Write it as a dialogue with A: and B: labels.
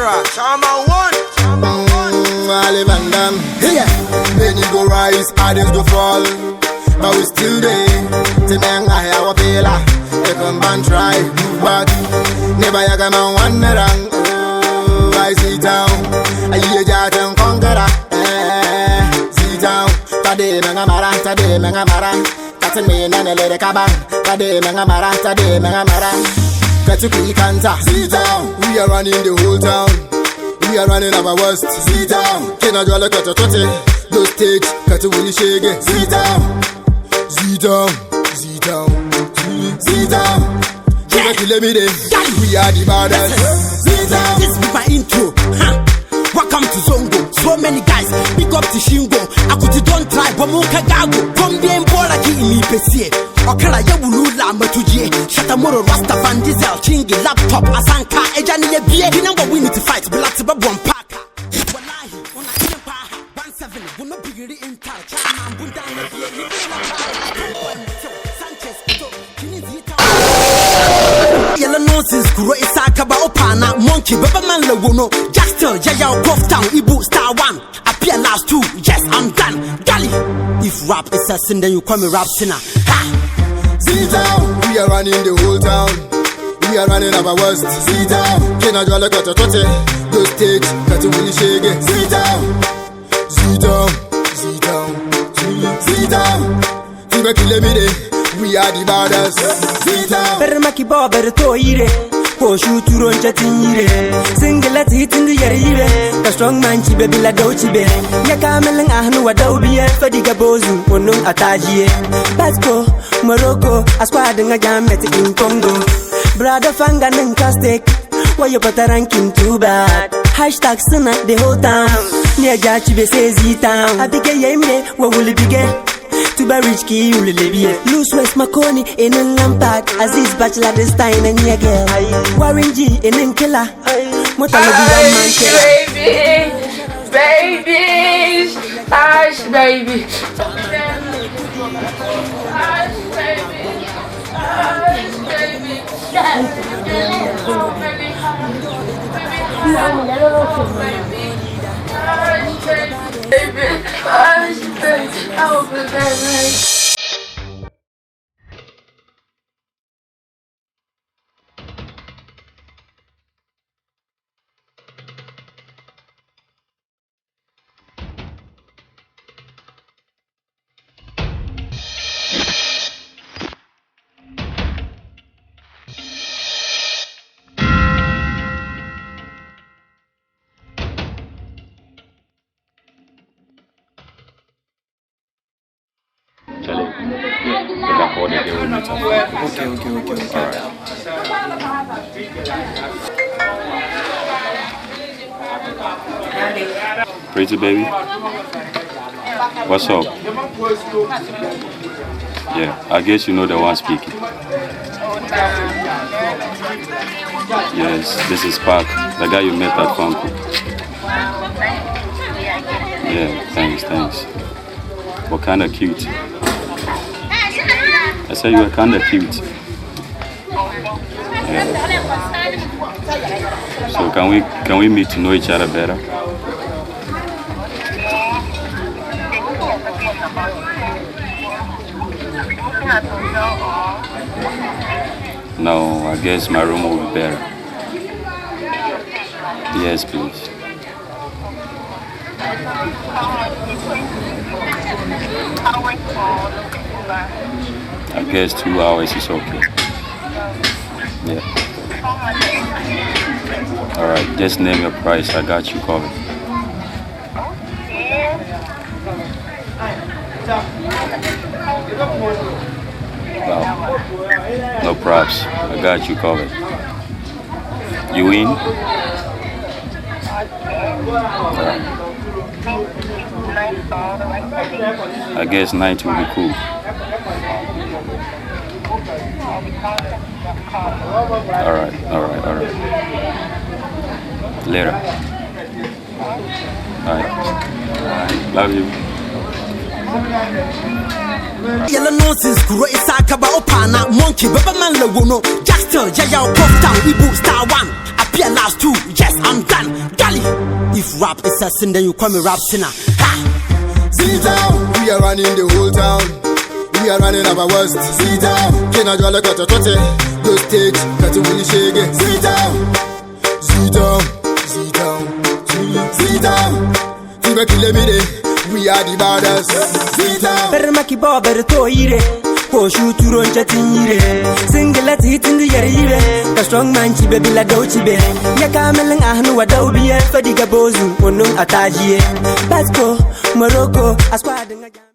A: Conqueror, Chama one.
B: Ali Van Dam. Yeah. Many go rise, others go fall. But we still there. Timeng ahe our pela. If man try, move back. Never yaga man one rang. Oh, I see town. I hear Jatan Conqueror. Eh, see town. Tade menga mara, tade menga mara. Katin me nane lere kabang. Tade menga mara, tade menga mara. Katukui kanta. See town. We are running the whole town. We are running our worst. Sit down. Kina jwala kata tote. Those stage kata wili shege. Sit down. Sit down. Sit down. Sit down. Kina kile mi de. We are the baddest. Sit down.
C: This be my intro. Huh. Welcome to Zongo. So many guys, big up to Shingo. Akuti don't try, but Muka Gago. Come bien bola ki imi pesie. Okara ye wulu la matujie. Shatamoro Rasta Van Diesel, Chingi laptop, Asanka, Ejani ye bie. Kinamba we need to fight, Black Babon Parker. Wallahi, una iyan pa 17, wuno bigiri intar, Chama bunda na bie, ni bila Sanchez, Ito, Kinizi Yellow nonsense, kuro isaka ba opana, monkey, baba man le wono, Jackson, Yaya, Golf Town, Ibu, Star One, appear last two, yes, I'm done, Gally. If rap is a sin, then you call me rap sinner. Ha!
B: Sit down. We are running the whole town. We are running our worst. Sit down. Kina jwala kata tote. Those stage kata wili shege. Sit down. Sit down. Sit down. Sit down. Tiba kile mi de. We are the baddest. Sit down.
D: Ber maki bo ber to yire Ko shu turo nchatin yire Singlet hitin di yere yire Ka strong man chibe bila dau chibe Ya kamelin ahnu wa dau biye Fadi ga bozu onung atajiye Basco, Morocco, a squad nga jamet in Congo Brother fanga nang castic Why you put a ranking too bad? Hashtag suna the whole town Near jachi be say Z-town Abige yemre, wa wuli bige Tuba rich ki uli lebie Loose West Makoni in Lampard Aziz Bachelor this time and yeah girl Warren G in Killer Mota lobi one man killer
E: Baby, babies, Ash baby, Ash baby, Ash baby, oh baby, oh baby, Ash baby, Ash baby, oh baby.
F: Charlie, yeah, they can call the girl we meet up.
G: Okay.
F: Pretty baby, what's up? Yeah, I guess you know the one speaking. Yes, this is Park, the guy you met at Funko. Yeah, thanks. What kind of cute? I said you were kind of cute. Yeah. So can we meet to know each other better? No, I guess my room will be better. Yes, please. I guess 2 hours is okay. Yeah. All right, just name your price. I got you covered. Well, no props. I got you covered. You win? All right. I guess night will be cool. All right. Later. All right. Love you.
C: Yellow nonsense, kuro isaka ba opana, monkey, baba man le wono, Jackson, Yaya, Golf Town, Ibu, Star One. Be last two, yes, I'm done. Gully. If rap is a sin, then you call me rap sinner. Ha!
B: Z-Town, we are running the whole town. We are running our worst. Z-Town, kina jwala kata tote. Go stage, kati wili shege. Z-Town, Z-Town, Z-Town, Z-Town. Tibe kile mide, we are the baddest. Z-Town.
D: Ber maki bo ber to yire ko shu turo nchatin yire singlet hitin di yare yire ka strong man chi be bila do chi be ya kamelin ahnu wa do biye fadi ga bozu onun atajiye Basco Morocco asquad nga.